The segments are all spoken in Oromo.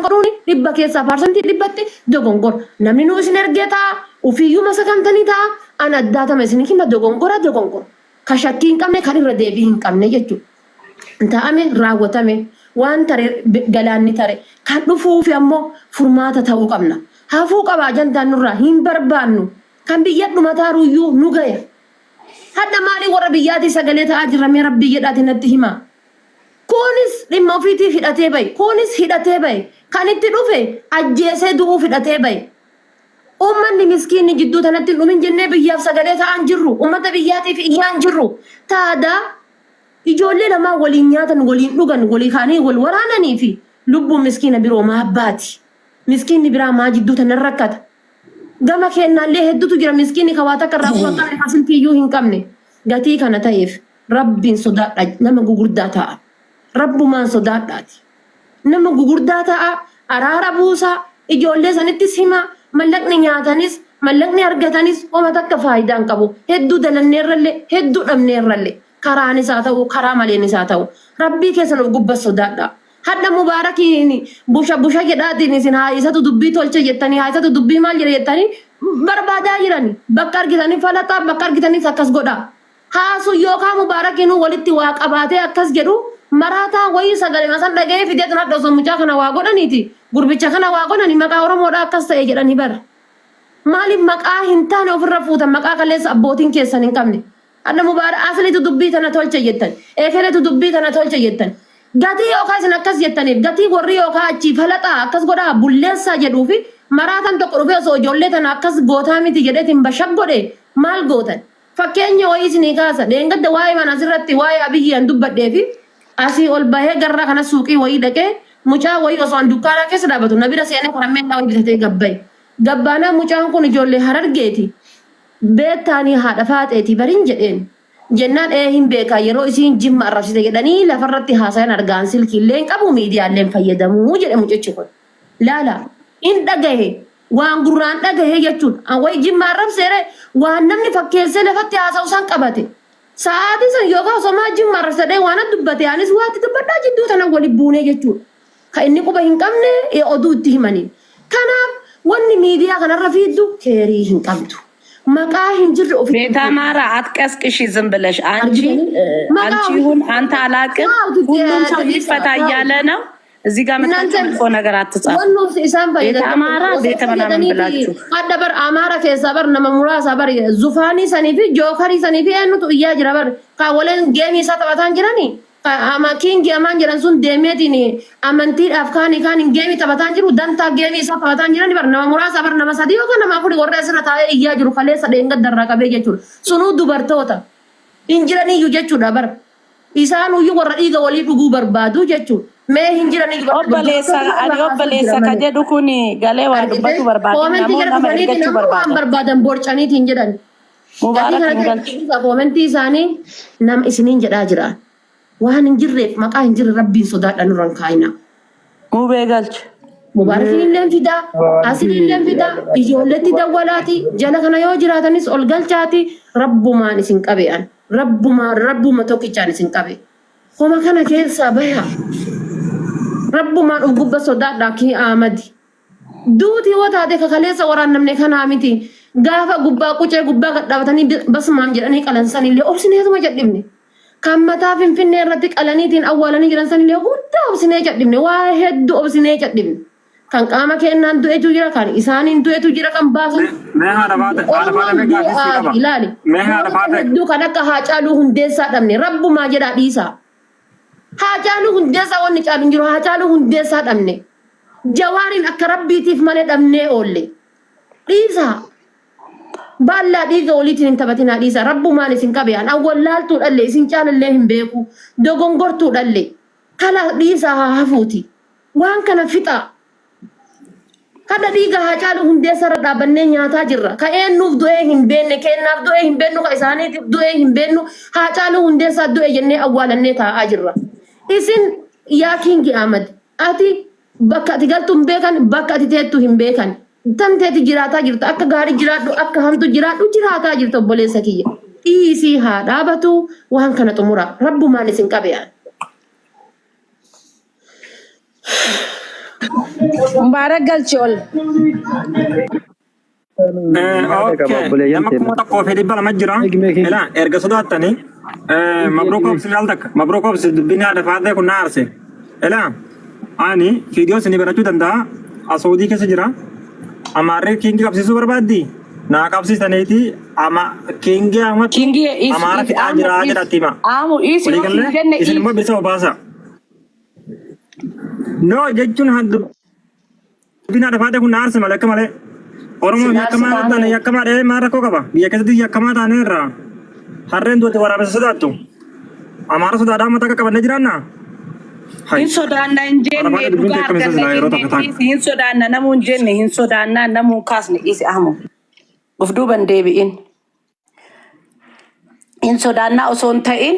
godhuun dhibba keessaa paarsantii dhibbatti dogongora. Namni nuu isin ergee ta'a, ufiiyyuu masakamtanii ta'a, an addaatama isin hima dogongora dogongora. Ka shakkii hin qabne kan irra deebii hin qabne jechuudha. Ta'ame raawwatame waan tare galaanni tare kan dhufuufi ammoo furmaata ta'uu qabna. Hafuu qaba ajandaan nurraa hin barbaannu. Kan biyya dhumataaruyyuu nu gaya. Hadha maalii warra biyyaatii sagalee ta'aa jirra mee rabbii jedhaati natti himaa. Kunis dhimma ofiitiif hidhatee bahe. Kunis hidhatee bahe. Kan itti dhufe ajjeesee du'uuf hidhatee bahe. Uummanni miskiinni jidduu tanatti hin dhumin jennee biyyaaf sagalee ta'aa hin jirru. Uummata biyyaatiif iyyaa hin jirru. Taadaa ijoollee lamaa waliin nyaatan, waliin dhugan, walii kaanii wal waraananii fi lubbuun miskiina biroo maa baati? Miskiinni biraa maa jidduu tana rakkata? Gama keennaallee hedduutu jira miskiinni ka waa takka irraa quba hin qabne ka silkii iyyuu hin qabne. Gatii kana ta'eef Rabbiin sodaadha nama gugurdaa ta'a. Rabbumaan sodaadhaati. Nama gugurdaa ta'a araara buusaa ijoollee sanittis himaa mallaqni nyaatanis mallaqni argatanis homa takka faayidaa hin qabu. Hedduu dalanneerrallee hedduu dhabneerrallee karaanis haa ta'u karaa maleenis haa ta'u. Rabbii keessan of gubbas sodaadhaa. Hadha Mubaarakiin busha busha jedhaatiin isin haa isatu dubbii tolche jettanii haa isatu dubbii maal jedhe jettanii barbaadaa jirani. Bakka argitanii falaxaa bakka argitanis akkas godhaa. Haasu yookaa Mubaarakiinuu walitti waa qabaatee akkas jedhu maraataa wayii sagalema san dhaga'ee fidee tun hadha osoo mucaa kana waa godhaniiti gurbicha kana waa godhani maqaa Oromoodhaa akkas ta'e jedhanii bar. Maaliif maqaa hin taane ofirra fuutan maqaa kaleessa abbootiin keessan hin qabne. Hadha Mubaarak aslitu dubbii tana tolche jettan. Ekeletu dubbii tana tolche jettan. Gatii yookaa isin akkas jettaniif gatii warri yookaa achii falaxaa akkas godhaa bulleessaa jedhuufi maraatan tokko dhufee osoo ijoollee tana akkas gootaa miti jedheetiin bashaq godhe maal gootan. Fakkeenya wayii isinii kaasa. Dheengadda waa'ee mana asirratti waa'ee Abiyyii an dubbadheefi asii ol bahee garra kana suuqii wayii dhaqee mucaa wayii osoo an dukkaanaa keessa dhaabatu na bira seenee karammeellaa wayii bitatee gabbaye. Gabbaanaa mucaan kun ijoollee Harargeeti. Beektaanii haadha faaxeeti barin jedheen. Jennaan ee hin beekaa yeroo isiin Jimma arrabsite jedhanii lafarratti haasayan argaan silkiillee hin qabu miidiyaallee hin fayyadamu jedhe mucichi kun. Laala hin dhagahe waan gurraan dhagahe jechuudha. An wayi Jimma arrabseere waan namni fakkeessee lafatti haasa'u san qabate. Sa'aatii san yookaan osoo maa Jimma arrabsadhee waan an dubbate anis waatti dubbadhaa jidduu tana wali buunee jechuudha. Ka inni quba hin qabne oduu itti himaniin. Kanaaf wanni miidiyaa kanarra fiiddu keerii hin qabdu. Maqaa hin jirre ofitti ቤተ hin fuudhu. አማራ አትቀስቅሺ፣ ዝም ብለሽ አንቺ Argitanii? Maqaa አንቺ ofitti ይሁን አንተ አላቅም፣ taa'utu ሁሉም ሰው gadhiisa ይፈታ taa'u. እያለ ነው። እዚህ ጋር መታችሁ እናንተ መጥፎ ነገር አትጻፉ። wanni isaan ቤተ fayyadan አማራ osoo ቤተ ምናምን fayyadaniiti ብላችሁ adda bar Amaara keessaa bar nama muraasa bar zufaanii sanii fi jookarii sanii fi eenyutu iyyaa jira bar kaawwaleen geemii isaa taphataan jiranii ama kiingi amaan jedhan sun deemeetiin amantiidhaaf kaanii kaaniin geemii taphataan jiru dantaa geemii isaa taphataan jiran bar nama muraasa bar nama sadii yookaan nama afuri warra asirra taa'ee iyyaa jiru kaleessa dheengaddarraa qabee jechuudha. Sunuu dubartoota hin jiraniyyuu jechuudha bar. Isaanuyyuu warra dhiiga walii dhuguu barbaadu jechuudha. Mee hin jiraniyyuu bar Obboleessa dubartoota ani irraa haasa'u obboleessa jira ka malee. jedhu kun galee waa Argitee dubbachuu barbaade koomentii namoo jala nama dhufaniitiin ergachuu ammoo waan barbaada. barbaadan borcaniitiin jedhan. Gatii Mubaarak kana hin galchu. keessa koomentii isaanii nama isiniin jedhaa jira. Waan hin jirreef maqaa hin jirre rabbiin sodaadha nurra hin kaayinaa. Mubee galchu. Mubaarakiin illeen fidaa, asiliin illeen fidaa, ijoolletti dawwalaati, jala kana yoo jiraatanis ol galchaati, rabbumaan isin qabe an. Rabbumaan rabbuma tokkichaan isin qabe. Homa kana keessaa bayaa. Rabbumaan of gubba sodaadhaa kii Ahmadi. Duuti yoo taate ka kaleessa waraannamne kanaa miti. Gaafa gubbaa qucee gubbaa gad dhaabatanii basmaam jedhanii qalan sanillee obsineetuma cadhifne. Kan mataa Finfinnee irratti qalaniitiin awwaalanii jiran sanillee hunda obsinee cadhifne. Waa hedduu obsinee cadhifne. Kan qaama keennaan du'etu jira, kan isaaniin du'etu jira, kan baasan. Mee haadha faate haadha faate Oromoon mee gaafii sii du'aa qaba. fi ilaali. Mee haadha Gootota faate hedduu kan akka Haacaaluu Hundeessaa dhabne. Rabbumaa jedhaa dhiisaa. Haacaaluu Hundeessaa wanni caalu hin jiru. Haacaaluu Hundeessaa dhabne. Jawaariin akka rabbiitiif malee dhabnee oolle. Dhiisaa. Baallaa dhiiga waliitiin hin taphatinaa dhiisaa. Rabbumaan isin qabe an awwallaaltuu dhalle isin caalallee hin beeku. Dogongortuu dhalle. Kala dhiisaa haa hafuuti. Waan kana fixaa. Hadha dhiiga Haacaaluu Hundeessaa irra dhaabannee nyaataa jirra. Ka eennuuf du'ee hin beenne, keennaaf du'ee hin beennu, ka isaaniitiif du'ee hin beennu, Haacaaluu Hundeessaa du'e jennee awwaalannee taa'aa jirra. Isin yaa Kingi Ahmad, ati bakka ati galtu hin beekan, bakka ati teettu hin beekan. Tanteeti jiraataa jirta. Akka gaarii jiraadhu, akka hamtu jiraadhu jiraataa jirta obboleessa kiyya. Dhiisii haa dhaabatu waan kana xumura. Rabbumaan isin qabe aan. Mubaarak galchi ol. Yaada qaba Okay, obboleeyyan nama teenya. 1200 jira. Eegi mee Ila erga sodaattanii mabruuk obsi laal takka mabruuk obsi dubbiin haadha faatee kun na aarse. Ila ani viidiyoo isinii barachuu danda'a. Asoodii keessa jira. Amaarri kiingii qabsiisuu barbaaddi. Naa qabsiisaniiti ama kiingii amatu Kingi is amaara is fixaa amu jira is jedhatti hima. amu is Walii yoo galee hin jenne isin is immoo bilisa obaasa. No jechuun dubbiin haadha faatee kun na aarse malee akka malee. Oromoon sin aarsi yakkamaa taane taane. yakkamaa dhahee maal rakkoo qaba? Biyya keessatti yakkamaa taane irraa harreen duute waraabessa sodaattu. Amaara sodaadhaa mataa akka qabannee jiraannaa? Hay. Hin sodaanna hin Haadha jenne faatee dubbiin dhugaa tee akkam isa arganna silaa yeroo jenne takka taate. dhiisi hin sodaanna namuu hin jenne hin sodaanna namuu hin kaasne dhiisi amu. Of duuban deebi'in. Hin sodaannaa osoo hin ta'in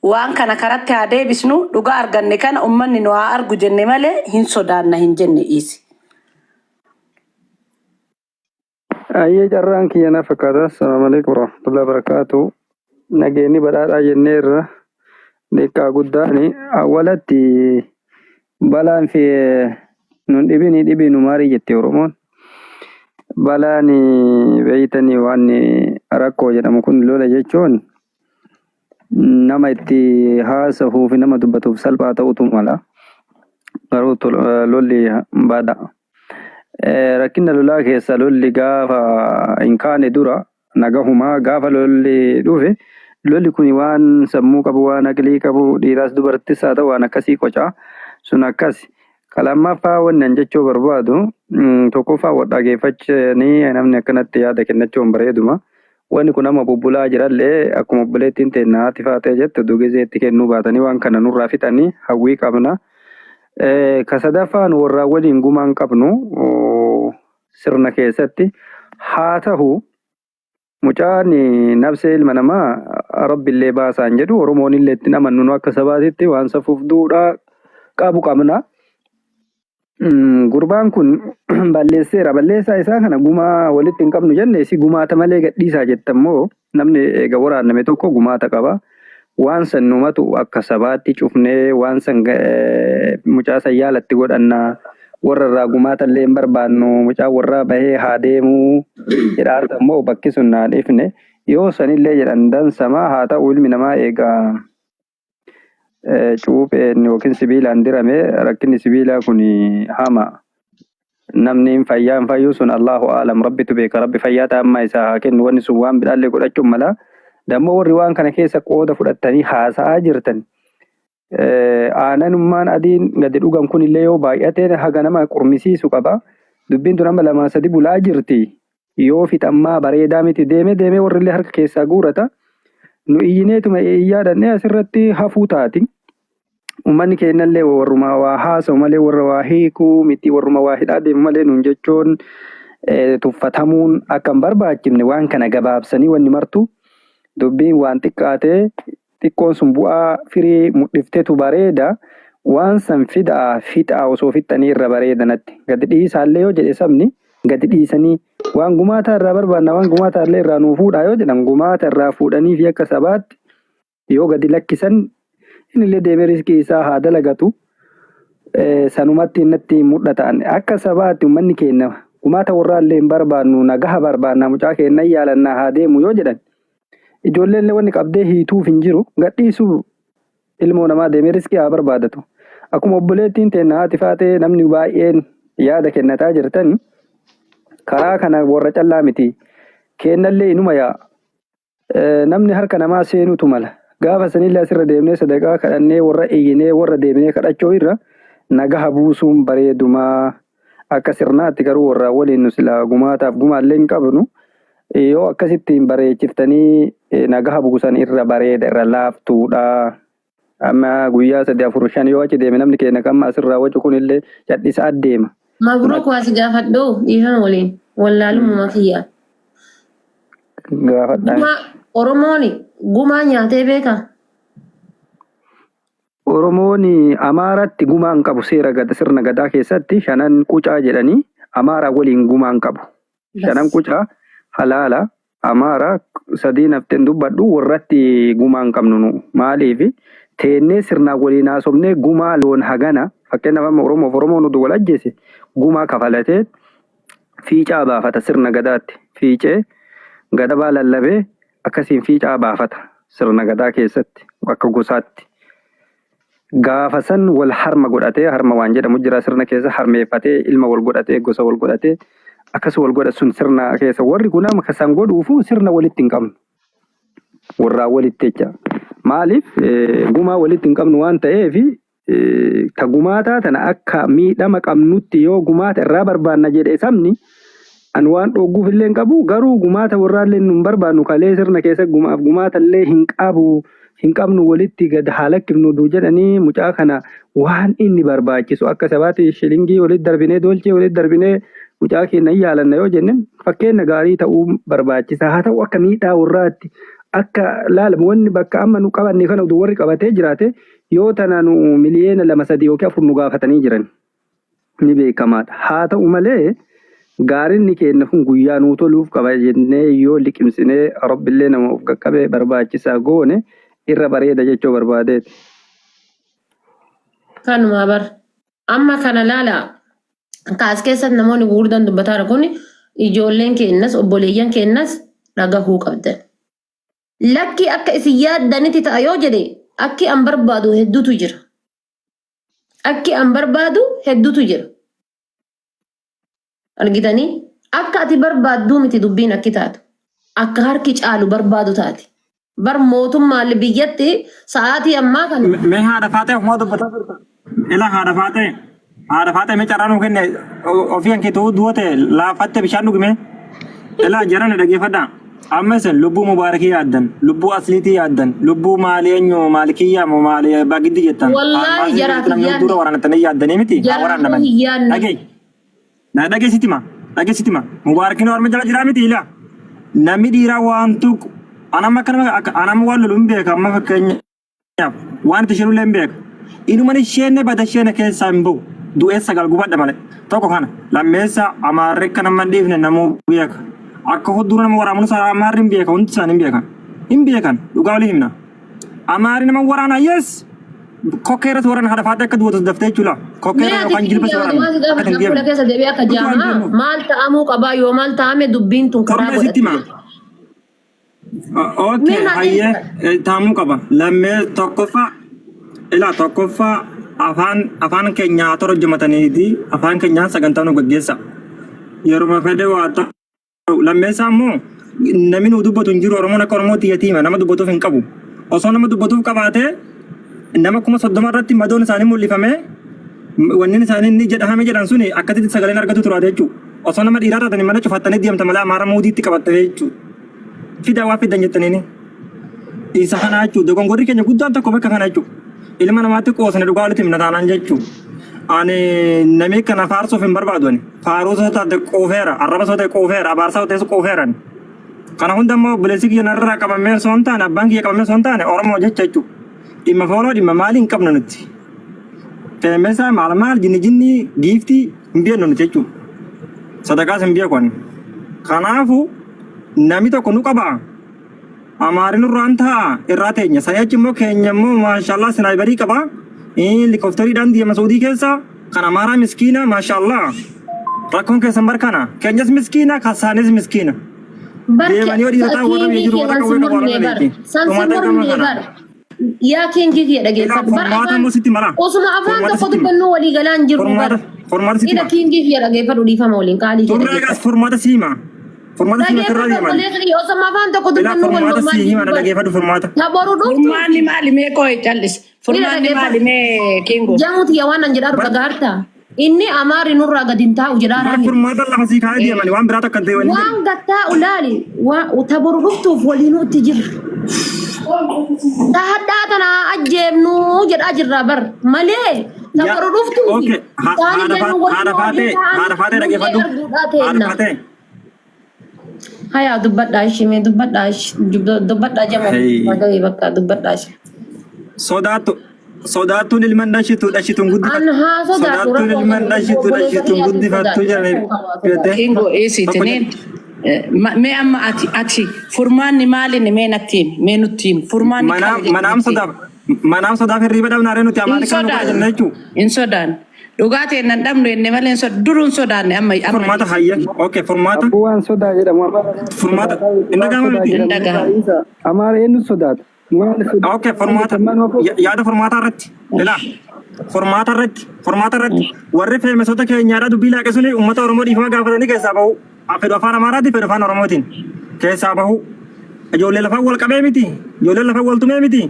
waan kana karatti haa deebisnu dhugaa arganne kana ummanni nu haa argu jenne malee hin sodaanna hin jenne dhiisi. Ayyee carraan kiyya na fakkaata. Assalaamu alaikum warahmatullahi wabarakatuh. Nageenyi badhaadhaa jenneerra xiqqaa guddaan awwalatti balaan fi nun dhibini dhibinu maarii jette Oromoon. Balaan beeytanii waan rakkoo jedhamu kun lola jechuun nama itti haasa'uu fi nama dubbatuuf salphaa ta'utu mala. Garuu lolli bada. Rakkina lolaa keessa lolli gaafa hin kaane dura nagahumaa gaafa lolli dhufe lolli kun waan sammuu qabu waan aqlii qabu dhiiraas dubartis haa ta'u waan akkasii qocaa sun akkas. Ka lammaffaa wanni an jechuu barbaadu tokkoffaa wal dhageeffachanii namni akkanatti yaada kennachuun bareeduma. Wanni kun amma bubbulaa jirallee akkuma obboleettiin teenna haati faatee jettu utuu gizee itti kennuu baatanii waan kana nurraa fixanii hawwii qabna. Ka sadaffaan warraa waliin gumaa hin qabnu sirna keessatti haa tahu mucaan nabsee ilma namaa rabbillee baasaan jedhu Oromoon illee ittiin amannu nu akka sabaatitti waan safuuf duudhaa qabu qabna. Gurbaan kun balleesseera. Balleessaa isaa kana gumaa walitti hin qabnu jenne isi gumaata malee gadhiisaa jetta immoo namni eega waraanname tokko gumaata qaba. Waan san numatu akka sabaatti cufnee waan san mucaa san yaalatti godhanna. Warra irraa gumaata illee hin barbaannu mucaan warraa bahee haa deemuu jedhaarta immoo bakki sun naa dhiifne. Yoo sanillee jedhan dansamaa haa ta'u ilmi namaa eega cuupheen yookiin sibiilaan dirame rakkinni sibiilaa kun hama. Namni hin fayyaa hin fayyuu sun Allahu aalam rabbitu beeka rabbi fayyaa taammaa isaa haa kennu wanni sun waan bidhaallee godhachuun mala. Dammoo warri waan kana keessa qooda fudhattanii haasa'aa jirtan aananummaan adiin gadi dhugan kun illee yoo baay'ate haga nama qurmisiisu qaba. Dubbiin tun amma lamaa sadi bulaa jirti. Yoo fixammaa bareedaa miti deemee deemee warri illee harka keessaa guurata. Nu iyyineetuma iyyaa dhannee asirratti hafuu taati. Uummanni keenyallee warruma waa haasa'u malee warra waa hiikuu miti warruma waa hidhaa deemu malee nuun jechuun tuffatamuun akka hin barbaachifne waan kana gabaabsanii wanni martu dubbiin waan xiqqaatee xiqqoon sun bu'aa firii mudhiftetu bareeda waan san fidaa fixaa osoo fixxanii irra bareeda natti gadi dhiisaallee yoo jedhe sabni gadi dhiisanii waan gumaataa irraa barbaanna waan gumaataa illee irraa nuu fuudhaa yoo jedhan gumaata irraa fuudhanii fi akka sabaatti yoo gadi lakkisan innillee deemee riskii isaa haa dalagatu sanumatti natti mul'ata akka sabaatti uummanni keenya gumaata warraa illee hin barbaannu nagaha barbaanna mucaa keenya yaalannaa haa deemu yoo jedhan ijoolleen illee wanni qabdee hiituuf hin jiru gadhiisuu ilmoo namaa deemee riskii haa barbaadatu. Akkuma obboleettiin teenna haati faatee namni baay'een yaada kennataa jirtan karaa kana warra callaa miti. Keennallee inuma yaa'a. Namni harka namaa seenutu mala. Gaafa sanillee asirra deemnee sadaqaa kadhannee warra iyyinee warra deemnee kadhachuu irra nagaha buusuun bareedumaa. Akka sirnaatti garuu warraa waliin nu silaa gumaataaf gumaallee hin qabnu. Yoo akkasittiin bareechiftanii nagaha buusan irra bareeda irra laaftuudha. Amma guyyaa sadi afur shan yoo achi deeme namni keenya kan amma asirraa wacu kunillee cadhisaa deema. Sun Mabruuk waa si gaafadhu dhiifama waliin wallaalummaa kiyya. Gaafadhaan. Gumaa Oromoon gumaa nyaatee beekaa? Oromoon Amaaratti gumaa hin qabu seera gada sirna gadaa keessatti shanan qucaa jedhanii Amaaraa waliin gumaa hin qabu. Shanan Bas. qucaa halaala Amaara sadii nafteen dubbadhu warratti gumaa hin qabnu nu maaliif teennee sirnaan waliin haasofnee gumaa loon hagana Fakkeenyaaf amma Oromoof Oromoon utuu wal ajjeese gumaa kafalatee fiicaa baafata sirna gadaatti. Fiicee gadabaa lallabee akkasiin fiicaa baafata sirna gadaa keessatti akka gosaatti. Gaafa san wal harma godhatee harma waan jedhamu jira sirna keessa harmeeffatee ilma wal godhatee gosa wal godhatee akkas wal godha sun sirna keessa warri kun amma kan godhuufu sirna walitti hin qabnu. Warraa walitti jecha. Maaliif gumaa walitti hin qabnu waan ta'eef ta gumaataa tana akka miidhama qabnutti yoo gumaata irraa barbaanna jedhe sabni an waan dhoogguuf illee hin qabu garuu gumaata warraallee nu hin barbaannu kalee sirna keessa gumaaf gumaata illee hin qabu hin qabnu walitti gad haa lakkifnu du jedhanii mucaa kana waan inni barbaachisu akka sabaatti shilingii walitti darbinee dolchee walitti darbinee mucaa keenya hin yaalanna yoo jenne fakkeenya gaarii ta'uu barbaachisa haa ta'u akka miidhaa warraatti akka laalamu wanni bakka amma nu qabanne kana utuu warri qabatee jiraate yoo tana nu miliyeena 2 3 yookiin 4 nu gaafatanii jiran ni beekamaadha. Haa ta'u malee gaarinni keenya kun guyyaa nuu toluuf qaba jennee yoo liqimsinee Rabbillee nama of qaqqabe barbaachisaa goone irra bareeda jechuu barbaadeeti. Kanuma bar. Amma kana laala. Kaas keessatti namoonni gurguddaan dubbataa jiran kun ijoolleen keenyas obboleeyyan keenyas dhagahuu qabdan. Lakki akka isin yaaddanitti ta'a yoo jedhe akki an barbaadu hedduutu jira. Akki an barbaadu hedduutu jira. Argitanii? Akka ati barbaadduu miti dubbiin akki taatu. Akka harki caalu barbaadu taati. Bar mootummaalli biyyatti sa'aatii ammaa kana Mee haadha faatee ofumaa dubbataa turta. Ila haadha faatee haadha faatee mee carraa nuu kenne ofii kan keetuu du'a ta'e laafatte bishaan dhugime. Ila jarana dhageeffadhaa. Amma isin lubbuu mubaarakii yaaddan, lubbuu asliitii yaaddan, lubbuu maalii eenyu maalikiyyaa moo maalii abbaa giddi jettan. Wallaahi Almaazii jaraaf jedhamtu hin namni yaadne. dura waraanattanii yaaddanii miti haa Jaraafuu waraannaman. hin yaadne. Dhagee. Na dhagee sitti hima. Dhagee sitti hima. Mubaarakiin orma jala jiraa miti ilaa. Namni dhiiraa waan tuqu. Anamma akka nama anamma waan lolu hin beeka amma fakkeenyaaf waan itti shirullee hin beeka. Inuman isheen bada isheen keessaa hin bahu. Du'ee sagal gubadha malee. Tokko kana lammeessa amaarri akka nama hin dhiifne namuu beeka. Akka hudduu nama waraamuun isaa amaarri hin beeka hundi isaanii hin beekan. Hin beekan dhugaa walii himna. Amaarri nama waraana yes. Kokkee irratti waraana haadha faatee akka duwwatu daftee jechuudha. Kokkee Mee irra ati yookaan jilba si kiyya waraana waan si akka hin gaafadha fuula deemne. keessa deebi'ee akka Utuu waan jaamaa deemuuf. maal ta'amuu qabaa yoo maal ta'ame dubbiin tun karaa Kormee sitti godhatti. hima. Okay, Mee naa hayyee deebisa. taamuu qaba. Lammee tokkoffaa ilaa tokkoffaa afaan afaan keenya haa torojjamataniiti afaan keenyaan sagantaa nu gaggeessa. Yeruma fedhe waa ta'u. Lammeessaa immoo namni nu dubbatu hin jiru Oromoon akka Oromootti yatiima nama dubbatuuf hin qabu. Osoo nama dubbatuuf qabaatee nama 30,000 irratti madoon isaanii mul'ifamee wanni isaanii inni jedhame jedhan suni akkasitti sagaleen argatu turaate jechuudha. Osoo nama dhiiraa taatanii mana cufattanii deemta malee amaara muudiitti qabattanii jechuudha. Fidaa waa fidan jettaniini. Isa kana jechuudha. Dogongorri keenya guddaan tokko bakka kana jechuudha. Ilma namaatti qoosne dhugaa walitti himna taanaan jechuudha. Ani namni kana faarsuuf hin barbaadu ani. Faaruu soo taate quufeera, arraba soo ta'e quufeera, abaarsaa soo ta'es quufeera ani. Kana hunda immoo obboleessi kiyya narraa qabamee osoo hin taane abbaan kiyya qabamee osoo hin taane Oromoo jecha jechuudha. Dhimma fooloo dhimma maalii hin qabnu nuti. Feemesaa maal maal jinni jinni giiftii hin beeknu nuti jechuudha. Sadaqaas hin beeku ani. Kanaafuu namni tokko nu qaba. Amaari nurraan taa'a irraa teenya. Sanii achi immoo keenya immoo maashaallah sinaayibarii qaba. Helikopteriidhaan deema Saudii keessa. Kan Amaaraa miskiina maashaallah. Rakkoon keessan barkana. Keenyas miskiina kasaanis miskiina. Barke Deemanii yoo dhiira ta'an warra biyya kiingii jiru kee warra san si qawwee qabu warra mormee bar. beekti. San si Dhumaata gama mormee kana. bar. Yaa kiingii kiyya Ilaa dhageeffadhu. Bar furmaata afaan immoo sitti mala. osuma afaan Furmaata tokko sitti hima. dubbannuu walii galaan jirru bar. Furmaata furmaata sitti Ila hima. kiingii kiyya dhageeffadhu dhiifama waliin qaalii kee Turree egaas dhageeffadhu. furmaata si hima. Furmaata si hima sirraa Dhageeffadhu deeman. obboleessa kiyya osuma afaan tokko Ilaa dubbannuu wal furmaata mormaa si hima jirru na bar. dhageeffadhu furmaata. Ta boru dhuftuu Furmaanni fi maali mee qo'e callis. ila Furmaanni maali dhageeffadhu. mee kingo. Jamuuti yaa waan an jedhaa Bar dhagaarta. Inni amaarri nurraa gadi hin taa'u jedhaa bar raami. furmaata lafa sii kaa'ee deemani waan biraa takka hin ta'e wanni jedhu. Waan gattaa'u laali ta boru dhuftuuf waliinuu itti jirra. Ta hadhaa tana ajjeefnu jedhaa jirra bar malee ta Ya boru dhuftuuf okay isaanillee haadha nu waliin haadha waliin faatee ta'an haadha faatee nullee dhageeffadhu arguudhaa haadha teenna. faatee. Hayaa dubbadhaa ishee mee dubbadhaa ishee dubbadhaa jama Hey. maga'ee bakka dubbadhaa ishee. Sodaattu sodaattuun ilman dhashitu dhashituun An guddifattu haa sodaadhu sodaattuun rakkoo ilman qabu dhashitu obboleessa dhashituun kiyyaatiin guddifattu sodaadhu jedhanii rakkoo qabu haa sodaadhu. jettee Kingo tokko eesiitiniin. jedhe. Mee amma ati ati furmaanni maali mee natti himi mee nutti himi furmaanni Manaam kami jedhi manaam nutti himi. sodaaf Manaaf sodaaf hirriiba dhabnaaree nuti Hin Amaarikaan nu godha sodaanne. jenna jechuudha. Hin sodaanne. Dhugaa ta'e nan dhabnu jenne malee hin duruu hin sodaanne amma amma Furmaata hayya. Okay, furmaata. Abbuu waan sodaa jedhamu Amaara Furmaata. sodaataa Hin waan dhaga'ama sodaa miti. hin jedhamu dhaga'amu. isa Amaara eenyu sodaata? Maal Okay, sodaa furmaata. maal maal Yaada furmaataa irratti. Ilaa. Furmaata irratti. Furmaata irratti. Warri feemesota keenyaadha dubbii laaqisuun uummata Oromoo dhiifama gaafatanii keessaa bahu. Fedhu afaan Amaaraatiin fedhu afaan Oromootiin keessaa bahu. Ijoollee lafaan wal qabee miti. Ijoollee lafaan wal tumee miti.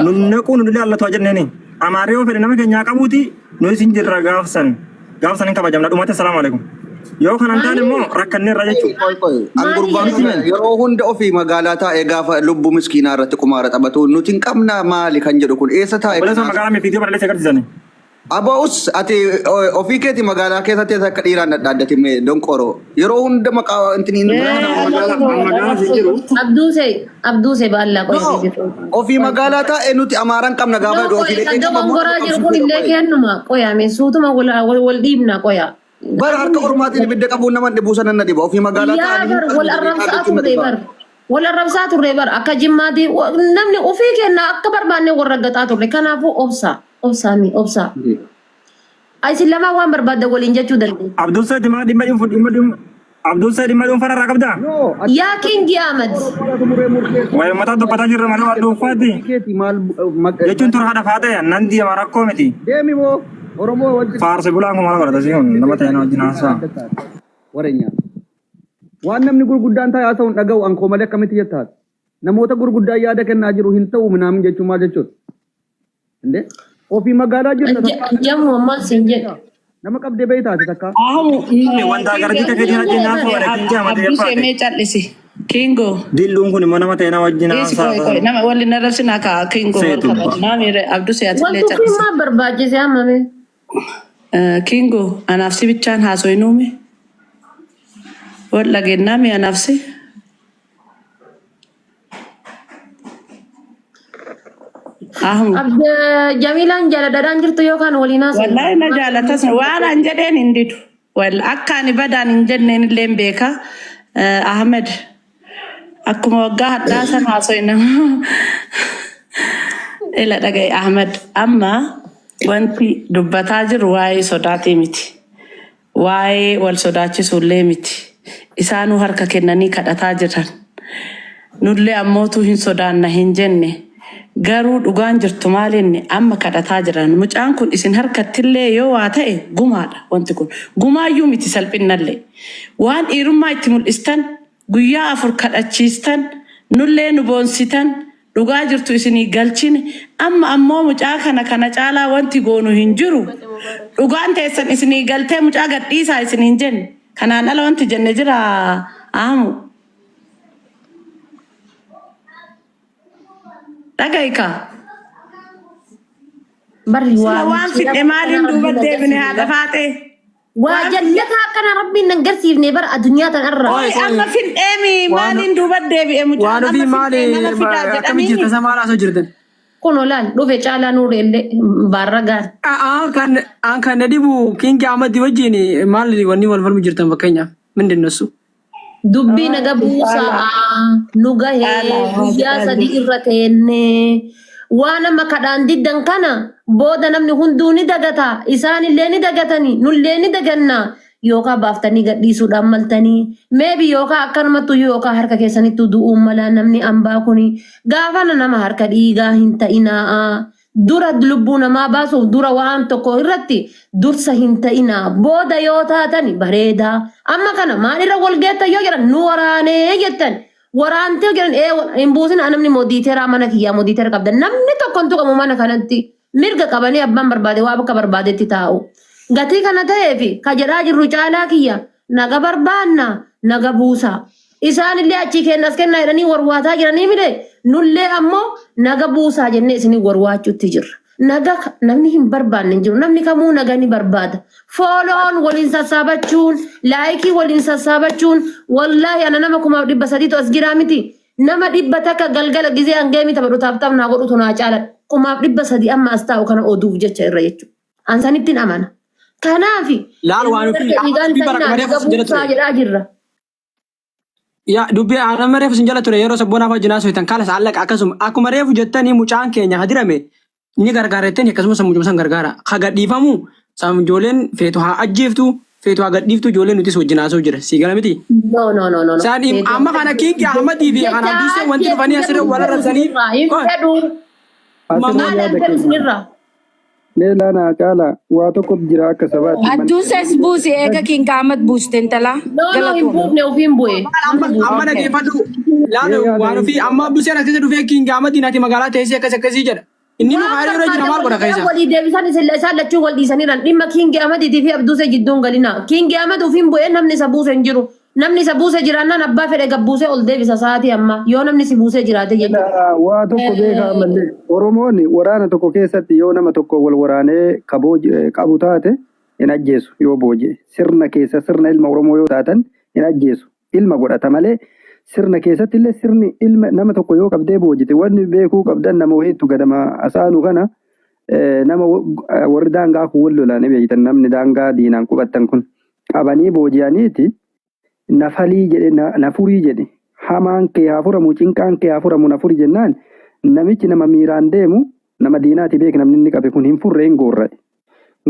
Nun naquu nun ilaallatu haa jenneeni. Amaarri yoo fedhe nama keenyaa qabuuti nu isin jirra gaafsan. Gaafsan hin kabajamna. Dhumate salaamu alaikum. Yoo kanan taane immoo rakkanneerra jechuudha. Qoy qoy. An Maali gurbaan jedhe kun yeroo hunda ofii magaalaa taa'ee gaafa lubbuu miskiinaa irratti qumaara taphatu nuti hin qabnaa maali kan jedhu kun eessa taa'e Obboleessa kanaaf? magaalaa mi viidiyoo barreessee agarsiisani. Aba'us ati ofii keeti magaalaa keessatti akka dhiiraan dhadhaaddati mee donqoro yeroo hunda maqaa intini hin Magaalaa magaalaa hin jiru. Abduuse Abduuse baallaa qoy No, ofii magaalaa taa'e nuti amaaraan qabna gaafa No jedhu qoy ofii kan dhaqee qaba moo dogongoraa jiru kun qabsiisuu illee qoy. kennuma qoyame suutuma wal wal wal dhiibna qoya. Bara harka ormaatiin ibidda qabuun nama dhibuu sana na dhiba ofii magaalaa Yaa taa'anii bar hin wal qabnu jedhee arrabsaa dhaabbachuun na turre dhiba. bar. Wal arrabsaa turre bar akka jimmaati namni ofii kenna akka barbaanne wal raggaxaa turre kanaafuu obsa obsaa mi obsaa. Isin lamaan waan barbaaddan waliin jechuu dandeessu. Abdul Said dhimma dhimma dhuunfa dhimma dhimma Abdul Said dhimma dhuunfaa irraa qabdaa? No, ati Yaa Kingi Ahmad. Oromoodhaatu muree murteessa. Waa'ee mataa dubbataa jirra malee waan dhuunfaati. Ofii keeti maal Jechuun tura haadha faatee nan deema rakkoo miti. deemi moo Oromoo wajjin Faarsi bulaan kun maal godhata siin kun nama ta'e wajjin haasa'a. Wareenya. Waan namni gurguddaan taa'ee haasa'u hin dhaga'u ankoo malee akkamitti jettaati. Namoota gurguddaan yaada kennaa jiru hin ta'u minaamin jechuun maal jechuudha? Indee ofii magaalaa jirta takkaa Jamu ammaan siin jedhe. nama qabdee bahii taate takkaa. Ahamu Wanta gara jika keetiin wajjin haasa'u dha kingi Ahmad Abdusee eebbaate. mee callisi. Kingo. Dilluun kun immoo nama ta'e wajjin Dhiisi qoy qoy haasa'a. nama waliin arrabsinaa kaa Kingo wal Seetu. kabaju. Naami Abdusee atillee Wanti callisi. maal barbaachise hammame? Kingo anaaf si bichaan haasoinuume. Wal dhageennaami anaaf si. Ahamu. Abda Jamiilaan jaaladhaadhaan jirtu yookaan waliin haasa'u. Wallahi na jaalatas waan an jedheen hin didu. Wal akka ani badaan hin jenneen illee hin beeka. Ahmed akkuma waggaa hadhaa san haasoina. Ila dhaga'i Ahmed amma wanti dubbataa jiru waa'ee sodaatii miti. Waa'ee wal sodaachisuullee miti. Isaanuu harka kennanii kadhataa jiran. Nullee ammootuu hin sodaanna hin jenne. Garuu dhugaan jirtu maalinni amma kadhataa jiran. Mucaan kun isin harkattillee yoo waa ta'e gumaadha wanti kun. Gumaayyuu miti salphinnallee. Waan dhiirummaa itti mul'istan guyyaa 4 kadhachiistan nullee nu boonsitan dhugaa jirtu isinii galchine amma ammoo mucaa kana kana caalaa wanti goonu hin jiru. Dhugaan teessan isinii galtee mucaa gadhiisaa isiniin jenne. Kanaan ala wanti jenne jira aamu. Dhaga'i kaa. Barri Sila waa waan fidhe maaliin duuba deebine haadha faaxee? Waa jallataa akkana rabbiin nan garsiifne bara addunyaa tanarra. Qoy amma fidheemi Waan maaliin duuba deebi'e mucaan waan ofii amma maali fidhee nama fidaa akkamitti jedhanii. jirta isa maal haasoo jirtan? Kun olaal dhufe caalaa nuure illee baarragaan. Aan kan na dhibu Kingi Ahmad wajjin maal wanni wal falmu jirtan fakkeenyaaf ምንድን ነው እሱ? Dubbii naga buusaa nu gahee Caalaa guyyaa sadii irra teennee waan amma kadhaan diddan kana booda namni hunduu ni dagata isaanillee ni dagatani nullee ni daganna yookaan baaftanii gadhiisuudhaan maltanii meebi yookaan akkanumattu yookaan harka keessanittu du'uun mala namni ambaa kuni gaafana nama harka dhiigaa hin ta'inaa dura lubbuu namaa baasuuf dura waan tokko irratti dursa hin ta'inaa booda yoo taatani bareedaa amma kana maalirra wal geettan yoo jedhan nu waraanee jettan waraantee jedhan ee hin buusin namni moodiiteeraa mana kiyyaa moodiiteera qabda namni tokko hin tuqamu mana kanatti mirga qabanii abbaan barbaade waa bakka barbaadetti taa'u. Gatii kana ta'eef ka jedhaa jirru caalaa kiyya naga barbaanna naga buusa. Isaanillee achii kenna as kennaa jedhanii warwaataa jiranii mire nullee ammoo naga buusaa jennee isinii warwaachuutti jirra. Naga namni hin barbaanne hin jiru. Namni kamuu naga ni barbaada. Fooloon waliin sassaabachuun, laayikii waliin sassaabachuun, wallaahi ana nama 3,300tu as jiraa miti. Nama 100 galgala gizee hangeemii taphadhu taaptaap naa godhutu naa caala. 3,300 amma as taa'u kana oduuf jecha irra jechuudha. An sanittiin amana. Kanaaf Laal waan ilma ofii darga dhiigaan dubbii bara ta'inaa mareef naga sin jala buusaa ture. jedhaa jirra. Yaa dubbii aannan mareef sin jala ture yeroo sabboonaa wajjin haasoftan kalas allaqa akkasuma akkuma reefu jettanii mucaan keenya hadirame Ni gargaara jettanii akkasumas mucuma san gargaara. Ka gadhiifamu san ijoolleen feetu haa ajjeeftu feetu haa gadhiiftu ijoolleen nutis wajjin haasa'u jira. Sii gala miti? No, no, no, no, no. Isaan amma kana Kingi Ahmadii fi kana Abduusee wanti dhufanii asirra wal arrabsanii. Hin fedhu. Asirra Maal yaada hin fedhu kenna. isinirraa? Mee laana caalaa waa tokko jira akka sabaatti. Adduuses buusi eega King Ahmad buuste intalaa. No, no, hin buufne ofiin bu'e. Amma amma dhageeffadhu. Laala waan ofii amma Abduuseen as keessa dhufee King Ahmadiin ati magaalaa teessee akkas akkasii jedha. Inni nu Waan haala irra jira maal godha barbaade keessa? walii deebisan isin isaan lachuu wal dhiisaniiran dhimma Kingi Ahmadiitii fi Abduusee jidduun galina. Kingi Ahmad ofiin bu'ee namni isa buuse hin jiru. Namni isa buuse jiraannaan abbaa fedhe gabbuusee ol deebisa sa'aatii ammaa yoo namni si buusee jiraate jechuudha. Waa tokko beekaa ammallee Oromoon waraana tokko keessatti yoo nama tokko wal waraanee qabu taate hin ajjeesu yoo booji'e. Sirna keessa sirna ilma Oromoo yoo taatan hin ajjeesu. Ilma godhata malee sirna keessatti illee sirni ilma nama tokko yoo qabdee boojite wanni beekuu qabdan nama wayiitu gadama asaanu kana nama warri daangaa kun wal lolaan beektan namni daangaa diinaan qubattan kun qabanii booji'aniiti nafalii jedhe nafurii jedhe hamaan kee haa furamu cinqaan kee haa furamu nafuri jennaan namichi nama miiraan deemu nama diinaati beek namni inni qabe kun hin furre hin goorra'e.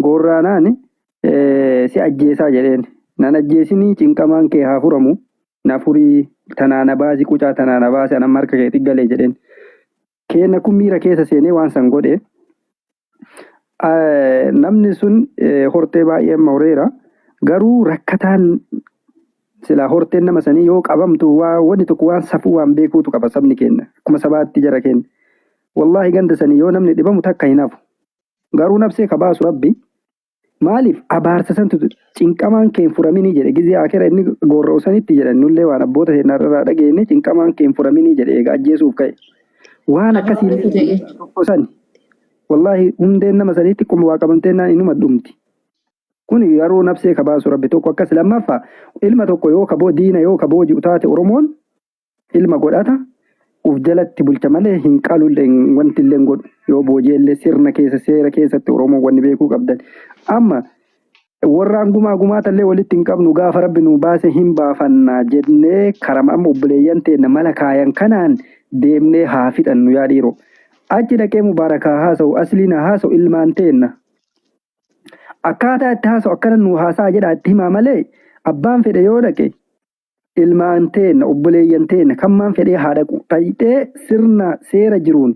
Goorraanaan si ajjeesaa jedheen nan ajjeesinii cinqamaan kee haa furamu nafurii tanaa na baasi qucaa tanaa na baasi anamma harka keetti galee jedheen. Keenna kun miira keessa seenee waan san godhe. Namni sun hortee baay'ee amma horeera. Garuu rakkataan silaa horteen nama sanii yoo qabamtu waa wanni tokko waan safuu waan beekuutu qaba sabni keenya. Akkuma sabaatti jara keenya. Wallaahi ganda sanii yoo namni dhibamu takka hin hafu. Garuu nabsee ka baasu rabbi. Maaliif abaarsa santu cinqamaan kee hin furaminii jedhe gizee akira inni gorra'u sanitti jedhan nullee waan abboota keenya irraa dhageenye cinqamaan kee hin furaminii jedhe egaa ajjeesuuf ka'e. Waan akkasii tokko sani. Wallaahi hundeen nama sanii xiqquma waa qabamteennaan inuma dhumti. Kun yeroo nabsee ka baasu rabbi tokko akkas lammaffaa ilma tokko yoo kaboo diina yoo kaboo ji'u taate Oromoon ilma godhata uf jalatti bulcha malee hin qalullee wanti illee hin godhu yoo booji'ellee sirna keessa seera keessatti Oromoon wanni beekuu qabdan. Amma warraan gumaa gumaatallee walitti hin qabnu gaafa rabbi nu baase hin baafanna jennee karama amma obboleeyyan teenna mala kaayan kanaan deemnee haa fixannu yaa dhiiroo. Achi dhaqee Mubaarak haa haasa'u asliin haa haasa'u ilmaan teenna. Akkaataa itti haasa'u akkana nu haasa'a jedhaa itti himaa malee abbaan fedhe yoo dhaqe ilmaan teenna obboleeyyan teenna kammaan fedhee haa dhaqu dhayxee sirna seera jiruun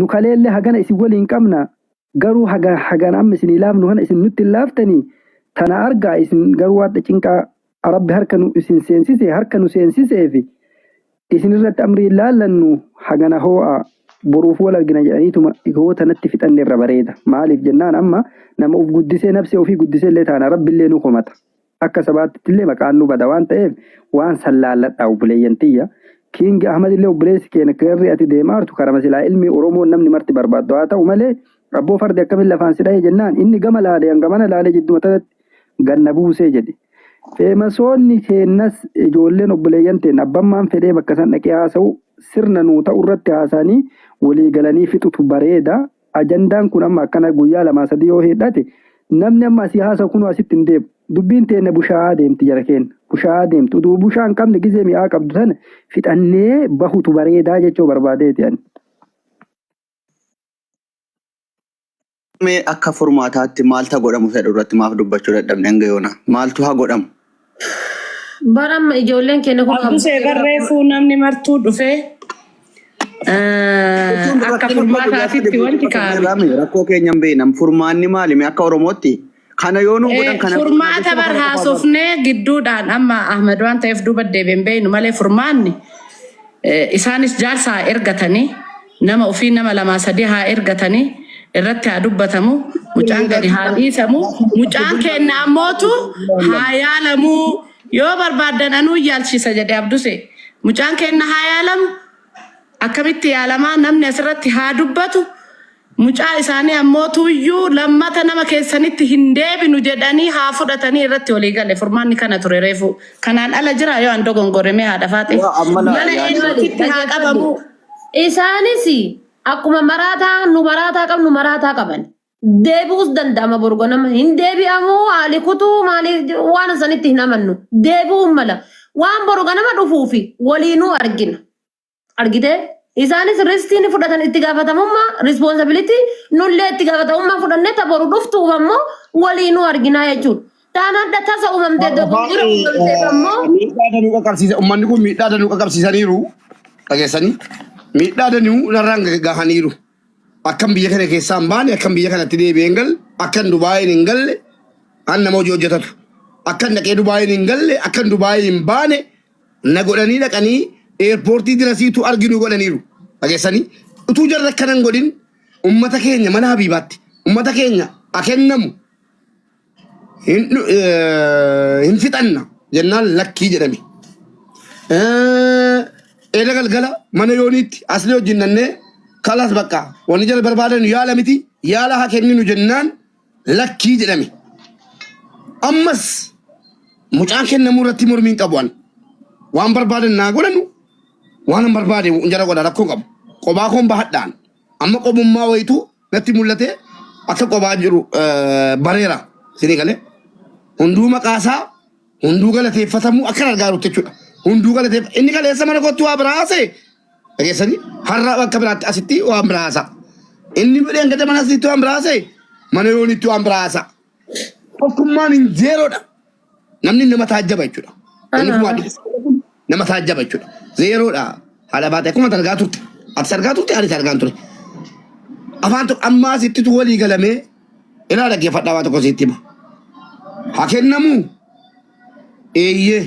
nu kaleellee hagana isin waliin qabna garuu haga hagana amma isinii laafnu kana isin nutti hin laaftanii tana argaa isin garuu waadha cinqaa rabbi harka nu isin seensise harka nu seensiseefi isin irratti amrii hin laallannu hagana hoo'a boruuf wal argina jedhaniituma yoo tanatti fixanne irra bareeda maaliif jennaan amma nama uf guddisee nafsee ofii guddisee illee taana rabbi illee nu komata akka sabaatti illee maqaan nu bada waan ta'eef waan san laalladhaa obboleeyyan tiyya. King Ahmad illee obboleessi keenya garri ati deemaa jirtu karama silaa ilmi Oromoo namni marti barbaaddu haa ta'u malee abboo fardi akkamiin lafaan si dhahe jennaan inni gama laalee hangamana laalee jidduma tanatti ganna buusee jedhe. Feemasoonni keennas ijoolleen obboleeyyan teenna abbammaan fedhee bakka san dhaqee haasa'u sirna nuu ta'u irratti haasa'anii walii galanii fixutu bareeda. Ajandaan kun amma akkana guyyaa lamaa sadii yoo hidhate namni amma asii haasa'u kunuu asitti hin deemu. Dubbiin teenna bushaa'aa deemti jara keenya. Bushaa'aa deemti. Utuu bushaa hin qabne gizee mi'aa qabdu sana fixannee bahutu bareedaa jechuu barbaadeeti ani. Mee akka furmaataatti maaltu godhamu fedhu irratti maaf dubbachuu dadhabne hanga yoona? Maaltu haa godhamu? Bara amma ijoolleen keenya kun Abdusee barreeffuu namni martuu dhufee akka furmaataatitti wanti kaa'ame. Rakkoo keenya hin beeknam. Furmaanni maali? Mee akka Oromootti kana yoo nu godhan kana. Furmaata bar haasofnee gidduudhaan amma Ahmed waan ta'eef duuba deebiin beeynu malee furmaanni isaanis jaarsa haa ergatanii nama ofii nama lamaa sadii haa ergatanii irratti haa dubbatamu mucaan gadi haa dhiisamu mucaan keenya ammootu haa yaalamuu yoo barbaaddan anuu yaalchisa jedhe Abduse mucaan keenya haa yaalamu akkamitti yaalamaa namni asirratti haa dubbatu mucaa isaanii ammoo tuyyuu lammata nama keessanitti hin deebinu jedhanii haa fudhatanii irratti walii gale furmaanni kana ture reefu kanaan ala jira yoo an dogongore mee haadha faate Waa, amma laa- mana yaada- eenyutitti haa qabamu Isaanis akkuma maraataa nu maraataa qabnu maraataa qaban. Deebi'uus danda'ama borgo nama hin deebi'amu haali kutuu maali waan sanitti hin amannu. Deebi'uun mala waan boru ganama dhufuufi waliinuu argina. Argitee? Isaanis ristii ni fudhatan itti gaafatamummaa responsibility nullee itti gaafatamummaa fudhannee ta boru dhuftuuf ammoo waliinuu arginaa jechuudha. Taan hadha tasa uumamtee dogoggora uumamteef ammoo Miidhaa danuu qaqqabsiisa. Uummanni kun miidhaa danuu qaqqabsiisaniiru. Dhageessanii miidhaa danuu narraan gahaniiru. Akkan biyya kana keessaa hin baane, akkan biyya kanatti deebi'ee hin galle, akkan Dubaayin hin galle, an nama hojii hojjetatu. Akkan dhaqee Dubaayin hin galle, akkan Dubaayin hin baane na godhanii dhaqanii eerpoortii dirasiitu arginu godhaniiru. Dhageessanii utuu jarri akkana hin godhin ummata keenya mana Habiibaatti ummata keenya akennamu hin dhu- eh, hin fixanna jennaan lakkii jedhame. Eh, Eeda galgala mana yooniitti asli wajjin nannee kalas bakka wanni jala barbaadan yaala miti yaala haa kenninu jennaan lakkii jedhame. Ammas mucaan kennamuu irratti mormiin qabu an. Waan barbaadan naa godhanu waan an barbaade jara godha rakkoo qabu. Qobaa koon bahadhaan. Amma qobummaa wayitu natti mul'ate akka qobaa jiru bareera. Isinii galee hunduu maqaasaa hunduu galateeffatamuu akka gargaarutti jechuudha. Hunduu galateef inni kaleessa mana kootti waa biraa haasa'e dhageessanii har'a bakka biraatti asitti waan biraa haasa'a. Inni dheengadda mana asitti waan biraa haasa'e mana yoonitti waan biraa haasa'a. Tokkummaan hin zeeroodha. Namni nama taajjaba jechuudha. Namni kuma adda kun nama taajjaba jechuudha. Zeeroodha. Haadha baate akkuma ati argaa turte. Atis argaa turte anis argaan ture. Afaan tokko ammaa asittitu walii galamee ilaa dhaggeeffadhaa waa tokko sitti hima. Haa kennamuu eeyyee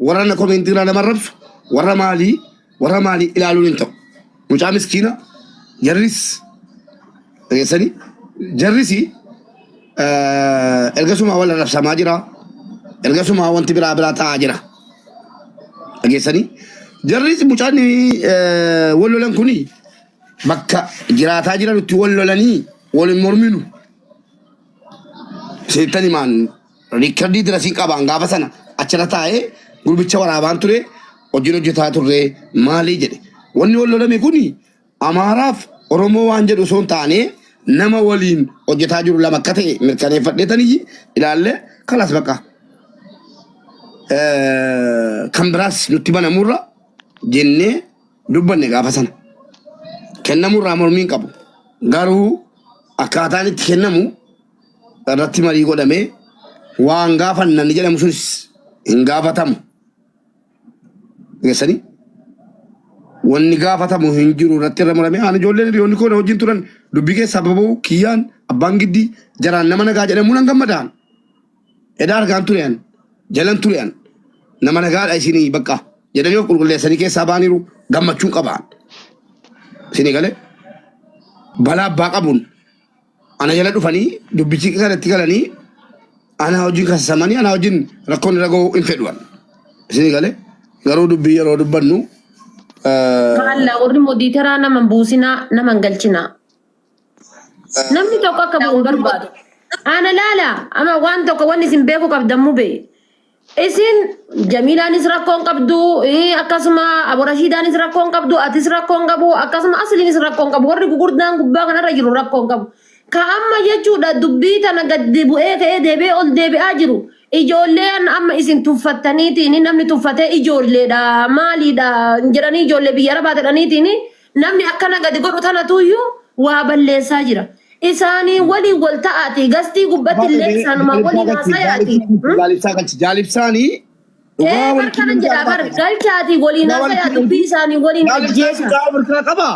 warra na komentii irraa nama arrabsu warra maalii warra maalii ilaaluun hin ta'u. Mucaa miskiina jarris dhageessanii jarris ergasumaa wal arrabsamaa jira. Ergasumaa wanti biraa biraa ta'aa jira. Dhageessanii jarris mucaan wal lolan kuni bakka jiraataa jiranutti wal lolanii wal hin morminu. Seettan himaan riikardii dirasii qabaan gaafa sana achirra taa'ee gurbicha waraabaan ture hojiin hojjetaa turre maalii jedhe. Wanni wal lolame kuni Amaaraaf Oromoo waan jedhu osoo hin taane nama waliin hojjetaa jiru lama akka ta'e mirkaneeffadheetaniyyi ilaalle kalas bakka. Kan biraas nutti banamurra jennee dubbanne gaafa sana. Kennamurraa mormii hin qabu. Garuu akkaataan itti kennamu irratti marii godhamee waan gaafannan jedhamu sunis hin gaafatamu. Geessanii wanni gaafatamu hin jiru irratti irra murame. Ani ijoolleen hiriyoonni koo na wajjin turan dubbii keessaa baba'uu kiyyaan abbaan giddii jaraan nama nagaa jedhamuu nan gammadaan. Edaa argaan ture an jalan ture an nama nagaadha isinii bakka jedhanii of qulqulleessanii keessaa baaniiru gammachuun qabaan. Isinii galee balaa abbaa qabuun ana jala dhufanii dubbichi kanatti galanii ana wajjin kasasamanii ana wajjin rakkoon irra ga'uu hin fedhu an. Isinii galee garuu dubbii yeroo dubbannu Maalla warri modiiteraa nama hin buusinaa nama hin galchinaa. Namni tokko akka bu'u hin barbaadu. Ana laala ama waan tokko wanni isin beekuu qabdan mube. Isin Jamiilaanis rakkoo hin qabdu, akkasuma Abu Rashiidaanis rakkoo hin qabdu, atis rakkoo hin qabu, akkasuma Asliinis rakkoo hin qabu. Warri gugurdaan gubbaa kanarra jiru rakkoo hin qabu. Ka amma jechuudha dubbii tana gadi bu'ee ka'ee deebi'ee ol deebi'aa jiru. Ijoolleen amma isin tuffattaniitiin namni tuffatee ijoolleedha maaliidha jedhanii ijoollee biyya arabaa jedhaniitiin Namni akkana gadi godhu tanatuyyuu waa balleessaa jira. Isaanii waliin wal ta'aati gastii gubbatti illee isaanuma waliin haasayaati. Jaalibsaa galchi. Jaalibsaanii Ee dhugaa bar wal kanan jedhaa bar galchaati waliin Dhugaa wal haasayaa dubbii isaanii waliin Jaalibsaan ajjeesa. dhugaa of harkaa qaba.